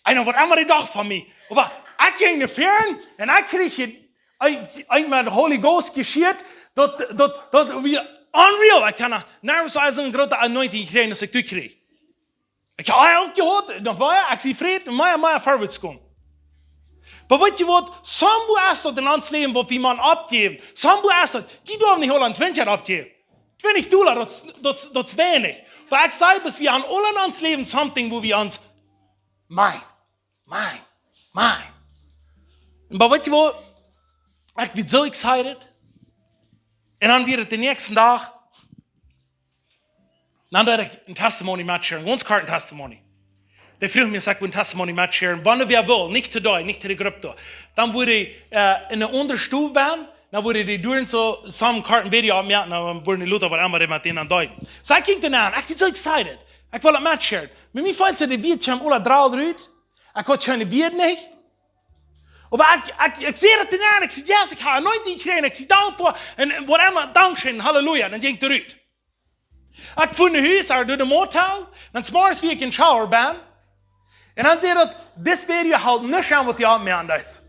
Ekj weet nich, waut emma dee docht von mie. Oba ekj jinkj doafäa un ekj kjrieech een, een, een met Holy Ghost Jeschicht, daut, daut, daut wia unreal. Ekj kaun noch nuscht aus soone groote anointing kjrieen, aus ekj doa kjrieech. Ekj hab uk jeheelt, noch mea, ekj sie frie, mea, mea vorwärts komen. Oba weetst waut? Sommwoa es daut en ons Läwen, waut wie motten oppjäwen. Sommwoa es daut, jie doawen nich aule twintich oppjäwen. Twintich Dolla, daut, daut, daut es weinich. Oba ekj saj, bat wie aun aul en ons Läwen something, wua wie ons, mien, mien, mien. Un oba weetst waut? Ekj wia soo excited. Un dan wia et dän näakjsten Dach. Dan deed ekj een Testimony metsharen, gaunz kort een Testimony. Dee fruach mie, saj ekj, een Testimony metsharen. Wan wäa well, nich to die, nich to de Grupp doa. Dan wudd ekj, äh, en eene aundre Stow sennen, dan wudd ekj doa soo some kort een Video oppmoaken, dan wudd ekj lota waut emma met dän aun doonen. Saj ekj, jinkj doa nenn, ekj wia soo excited. Ekj wull daut metsharen. Met mie feelt et, de Wieed kjeemen aula dree rut. Ekj haud kjeene Wieed nich. Oba ekj, ekj, ekj säd et doa nenn, ekj säd, yes, ekj hab anointing jekjräajen, ekj sie dankboa, un, un waut emma, dankscheen, halleluja, dan jinkj ekj rut. Ekj fua no Hus, ooda doa de Motel, dan zemorjes wia ekj em Shower benn. Un dan säd daut, dit Video helt nuscht aun waut dee aunmoaken deed.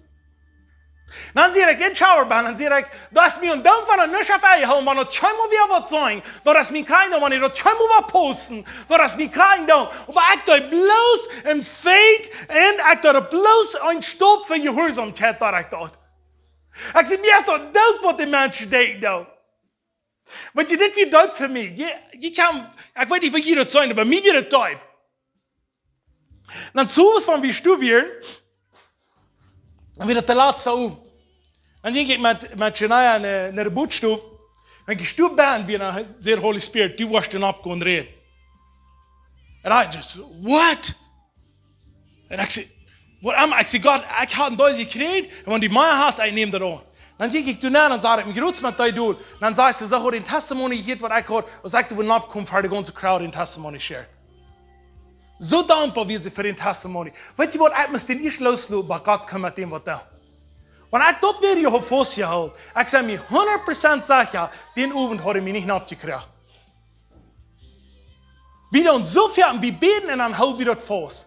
Dan säd ekj em Shower benn, dan säd ekj, daut es mie een Dank, wan et nuscht aun jeholpen, wan daut kjeenmol wada waut sajen, daut es mien Kjrieejen, wan ekj daut kjeenmol wada posten, daut es mien Kjrieejen. Oba ekj deed bloos en faith, un ekj deed bloos een Stap fa Jehuarsaumkjeit, daut ekj deed. Ekj säd, mie es daut doot, waut de Menschen denkjen, doa. Weetst, dit wia doot fa mie. Jie, jie kjennen, ekj weet nich, waut jie daut sajen, oba mie wia et doot. Dan soo aus wan wie stow wieren, dan wia et de latste Owent. Dan jinkj ekj met, met Shania no, no de Bootstow. Dan ekj stow benn, wia dan säd Holy Spirit, du woascht doa opp gonen räden. And I just, what? Un ekj säd, waut emma, ekj säd, Gott, ekj hab een Deed jekjräajen, un wan du mea hast, ekj näm daut aun. Dan jinkj ekj doa nenn un säd ekj, mien Groot met die dol. Dan säd see, see haud een Testimony jehieet, waut ekj haud, aus ekj doa opp kom, ver de gaunze crowd een Testimony share. Soo dankboa wia see fa dän Testimony. Weetst waut, ekj must dän ieescht loosloten, oba Gott kjeem met däm waut doa. Wan ekj daut Video haud faustjehoolen, ekj sie mie hundat Prozent secha, dän Owent haud ekj mie nich oppjekjräajen. Wie doonen soo väl, wie bäden un dan hool wie daut faust.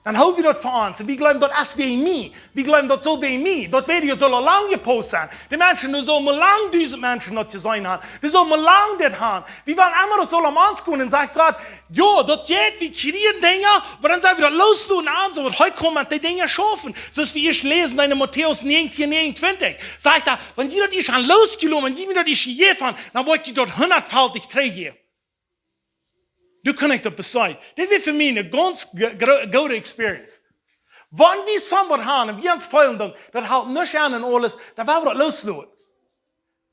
Dan hool wie daut fa ons. Un wie jleewen, daut es wäajen mie. Wie jleewen, daut saul wäajen mie. Daut Video saul aul lang jepost sennen. De Menschen, doa saul mau lang dusent Menschen daut jeseenen haben. Doa saul mau lang dit haben. Wie wellen emma, daut saul om ons gonen. Un sajcht Gott, jo, daut jeit, wie kjrieen Dinja, oba dan saj wie daut loosloten aun, soo waut hee kaun met dee Dinja schaufen. Soo aus wie ieescht läsen en Matäus näajentieen näajenuntwintich. Sajcht hee, wan jie daut ieescht han loosjeloten, wan jie mie daut ieescht jejäft han, dan woa ekj junt daut hundatfaltich trigjjäwen. Nu kaun ekj daut beseien. Dit wia fa mie eene gaunz ge-, gro-, goode Experience. Wan wie something han un wie ons feelen dan, daut halpt nuscht aun un aules, dan woa wie daut loosloten.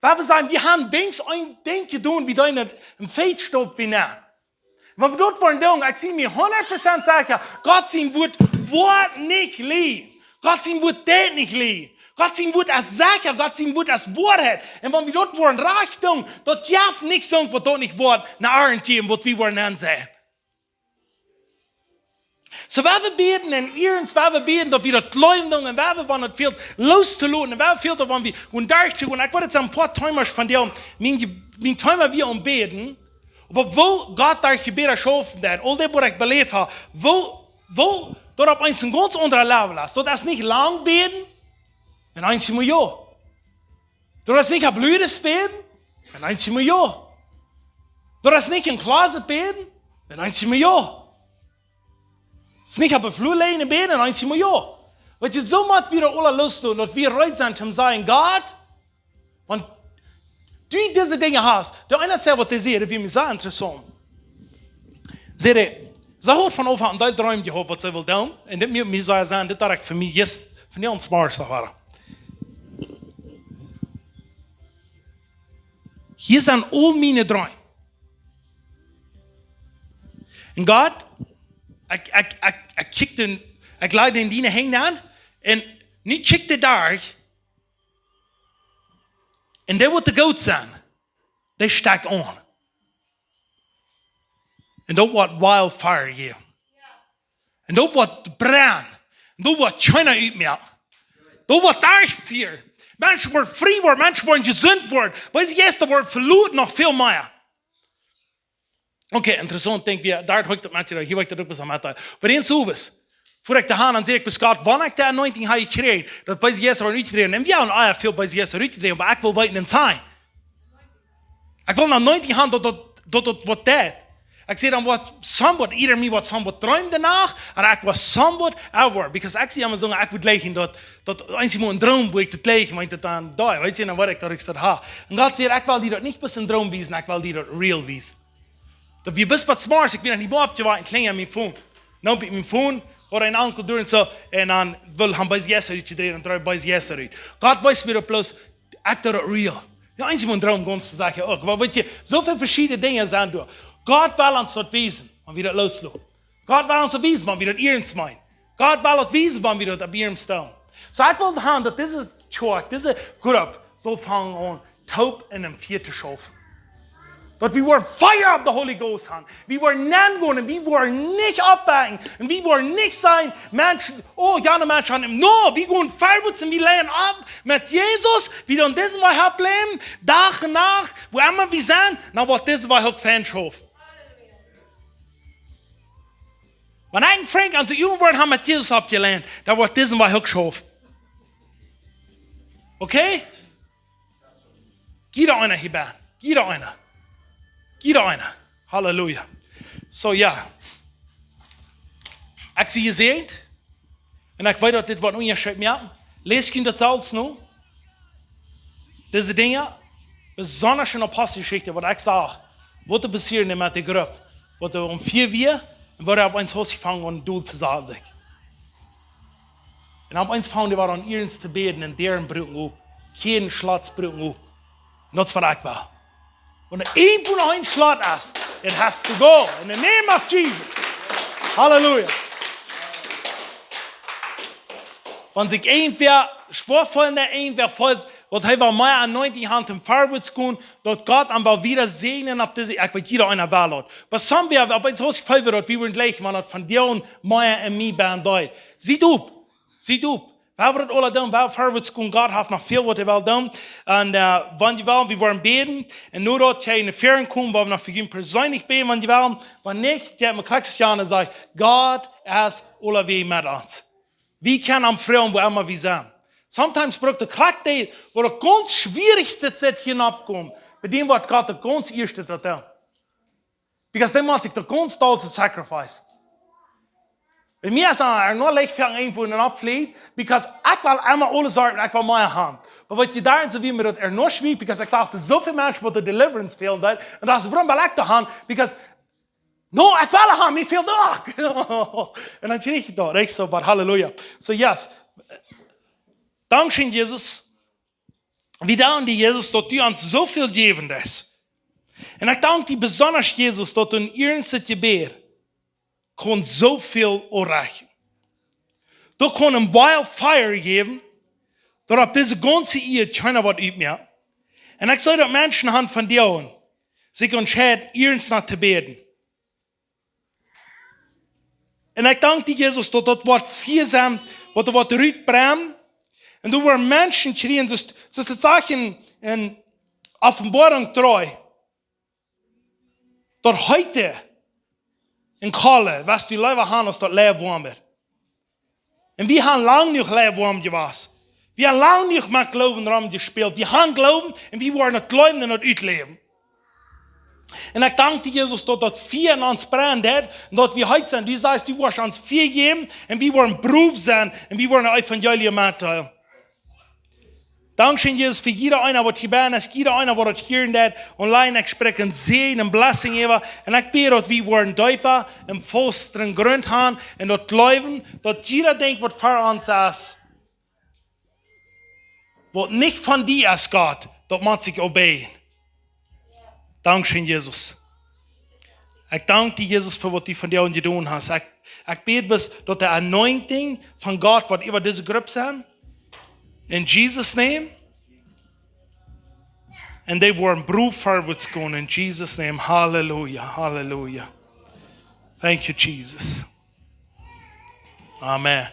Woa wie sajen, wie han weens een Dinkj jedonen, wie doonen et, een Feet stopp wie nenn. Wan wie daut woaren doonen, ekj sie mie hundat Prozent secha, Gott sien Wuat woat nich läajen. Gott sien Wuat deit nich läajen. Gott sien Wuat es secha, Gott sien Wuat es Woarheit. Un wan wie daut woaren rajcht doonen, daut jeft nuscht, waut daut nich woat, no irjent waut wie woaren aunseenen. Soo, woa wie bäden un ieescht, woa wie bäden, daut wie daut jleewen doonen, un woa wie, wan et fält, loosloten, un woa wie fält, daut wan wie, un doa to gonen. Ekj wull daut soo een poa Themas von dee, mien, mien Thema wia om bäden, oba woo Gott doa Jebäda schaufen deed, aul daut waut ekj beläft hab, woo, woo daut opp eemol een gaunz aundra Level es. Daut es nich lang bäden, un eemol jo. Daut es nich opp Lüda bäden, un eemol jo. Daut es nich em Closet bäden, un eemol jo. Daut es nich opp de Flua lijen bäden, un eemol jo. Weetst, soo mott wie daut aules loosloten, daut wie reed sent om to sajen, Gott, wan du dise Dinja hast, de eena säd, waut hee säd, daut wia mie sea interessaunt. Säd hee, see haud von Aunfank aun een Droom jehaut, waut see wull doonen. Un dit mott mie sea sennen, dit haud ekj fa mie jist, von dän Morjes erfoaren. Hia sent aul miene Dreem. Un Gott, ekj, ekj, ekj, ekj kjikj dän, ekj laj dän en diene Henj aun, un nu kjikj dee doa, un dee woat goot sennen. Dee stekjt aun. Un daut woat wildfire hia. Un daut woat brennen. Un daut woat kjeena utmoaken. Daut woat derchfieren. Menschen woaren frie woaren, Menschen woaren jesunt woaren. Beese Jeista woaren veloten, noch väl mea. Okay, interessaunt, denkj wie, doa hab ekj daut met, hia hab ekj daut uk bie mie met. Oba eent soo es, ver ekj doa han, dan saj ekj, bat Gott, wan ekj de anointing hab jekjräajen, daut beese Jeista woaren utjedräwen. Un wie haben aul väl beese Jeista utjedräwen, oba ekj well weeten, een Sign. Ekj well een anointing haben, daut, daut, daut, daut woat daut. Ekj säd dan waut somewhat, either mie waut somewhat dreem doano, ooda ekj wia somewhat aware. Because ekj säd emma soo, ekj wudd jleichen daut, daut eensjemol een Droom, wua ekj daut jleichen, wan ekj daut dan doo, weetst, dan weet ekj daut ekj daut hab. Un Gott säd: "Ekj well die daut nich bloos een Droom wiesen, ekj well die daut real wiesen." Daut wia bloos waut smorjes, ekj wia noch nich mol oppjewoakt, klinjeld mien Phone. Neem ekj mien Phone, ooda een Onkel doa un soo, un dan wull hee bie Jesaja utjedreit un dree bie Jesaja ut. Gott wiest mie daut bloos, ekj doo daut real. Jo, eensjemol een Droom gaunz fa sikj uk. Oba weetst, soo väl veschiedne Dinja sent doa. Gott well ons daut wiesen, wan wie daut loosloten. Gott well ons daut wiesen, wan wie daut iernst meenen. Gott well daut wiesen, wan wie daut opp iernst stalen. Soo, ekj well han daut dise Kjoakj, dise Grupp saul aunfangen toop en een Fia to schaufen. Daut wie woaren fire of the Holy Ghost han. Wie woaren nengonen un wie woaren nich aufbakjen. Un wie woaren nich sajen, Menschen, oh, jana Menschen han, no, wie gonen verwoats un wie läwen opp met Jesus. Wie doonen disen Wajch oppläwen, Dach un Nacht, wua emma wie sent, dan woat disen Wajch uk fein schaufen. Wan ekj un Frank aun soo jung woaren han met Jesus oppjeläwt, dan woat disen Wajch uk schaufen. Okay? Jieda eena hia bie. Jieda eena. Jieda eena. Halleluja. Soo, jo. Ekj sie jesäajent. Un ekj weet daut dit waut een Unjascheet moakt. Läs jie daut selfst no. Dise Dinja, besonda en Aposteljeschicht, waut ekj sach, waut doa passieed met de Grupp. Waut doa om Fia wia, un waut opp eemol aunfungen aun Dol to sennen sikj. Un opp eemol fungen dee aun iernst to bäden un Däaren bruaken op, Kjäden, Schlötels bruaken op. Un daut es waut ekj well. Wan irjentwua noch een Schlot es, it has to go in the name of Jesus. Halleluja. Wan sikj irjentwäa schwoa feelt, irjentwäa feelt, waut hee well mea Anointing han toom verwoats gonen, daut Gott am well wada säajnen opp dise, ekj weet, jieda eena well daut. Oba somewhere, opp eemol haud ekj Jefeel daut wie woaren jlikj, wan daut von die un mea en mie bie deit. Siet opp. Siet opp. Wie woaren daut aula doonen, wie woaren verwoats gonen, Gott haft noch väl waut hee well doonen. Un, äh, wan jie wellen, wie woaren bäden. Un nu daut jie no väaren komen, woa wie noch fa junt perseenlich bäden, wan jie wellen. Wan nich, jie motten krakjt soo sajen, Gott es aulawäajen met ons. Wie kjennen am froagen, wua emma wie sent. Sometimes brukt de krakjt dee, wua daut gaunz schwierichste sit hia nopp komen. Bie däm woat Gott daut gaunz ieeschte daut doonen. Because dee mott sikj daut gaunz dollste sacrifice. Bie mie es et uk noch leicht fa irjentwua en oppflieen, because ekj well emma aules haben, ekj well mea haben. Oba waut jie doa soo, woo mie daut uk noch schwiericht, because ekj sach soo väl Menschen waut de deliverance fälen deit, un daut es wuarom well ekj daut haben, because, no, ekj well haben, mie fält daut. Un dan kjrie ekj daut, ekj soo, but halleluja. So yes, dankscheen Jesus. Wie danken die, Jesus, daut du ons soo väl jäwen deist. Un ekj dank die besonda, Jesus, daut du een iernstet Jebäd kaust soo väl erreichen. Du kaust een wildfire jäwen, daut opp dise gaunze Ieed kjeena waut utmoakt. Un ekj see daut Menschen han von die aun, sikj entscheiden, iernstet no to bäden. Un ekj dank die, Jesus, daut daut woat Fia sennen, waut doa woat rutbrennen. Un doa woaren Menschen kjrieen, soo, soo aus et sajcht en, en Openboarunk dree, daut heet en Kolle, waut du leewa hast aus daut lukwaume. Un wie haben lang jenuach lukwaume jewast. Wie haben lang jenuach met Gloowen romjespält. Wie haben Gloowen un wie woaren daut jleewen un daut utläwen. Un ekj dank die, Jesus, daut daut Fia en ons brent, un daut wie heet sent. Du sajchst, du woascht ons Fia jäwen un wie woaren brow sennen un wie woaren daut Evangelium metdeelen. Dankscheen, Jesus, fa jieda eena waut hia bie es, jieda eena waut daut hieren deit, online, ekj spräakj een Säajen, een blessing äwa. Un ekj bäd daut wie woaren deepa un fastren Grunt haben un daut jleewen, daut jieda Dinkj waut ver ons es, waut nich von die es, Gott, daut mott sikj obeyen. Dankscheen, Jesus. Ekj dank die, Jesus, fa waut du vondoag jedonen hast. Ekj, ekj bäd bloos daut de Anointing von Gott woat äwa dise Grupp sennen. In Jesus' name. Un dee woaren brow verwoats gonen in Jesus' name. Halleluja, halleluja. Thank you, Jesus. Amen.